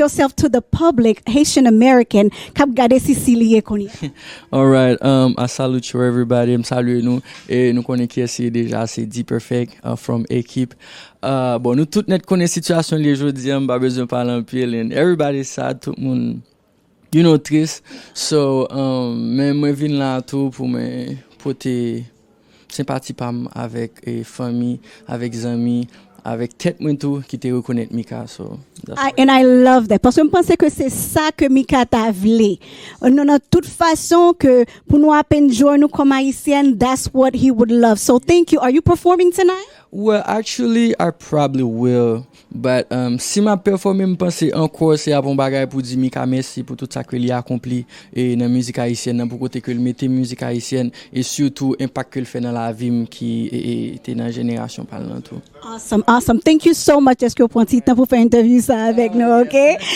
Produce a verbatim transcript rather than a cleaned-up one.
yourself to the public, Haitian American, k ap gade si si li ye kounye a. Alright, um, I salute you everybody. M salye nou. E nou konnen kiyès li ye deja, se D-Perfect uh, from Ekip. Uh, bon, nou tout nèt konnen sitiyasyon li ye jodi an, m pa bezwen pale anpil. And everybody sad, tout moun, you know, tris. So, um, men mwen vin la tou pou mwen pote senpati pa m avèk eh, fanmi, avèk zanmi, avèk tèt mwen tou ki te rekonèt Mika. So, that's I, and I love that. Paske m panse ke se sa ke Mika ta vle. Nou nan tout fason ke pou nou ap enjoy nou kòm Ayisyèn, that's what he would love. So thank you. Are you performing tonight? Well, actually, I probably will. But um, si m ap pèfòme, m panse ankò se ap yon bagay pou di Mika mèsi pou tout sa ke li akonpli e nan mizik ayisyèn nan, pou kote ke l mete mizik ayisyèn e sitou enpak ke l fè nan lavi m ki e, e, te nan jenerasyon pa l nan tou. Awesome, awesome. Thank you so much dèske w pran ti tan pou fè entèvyou sa avèk nou, ok?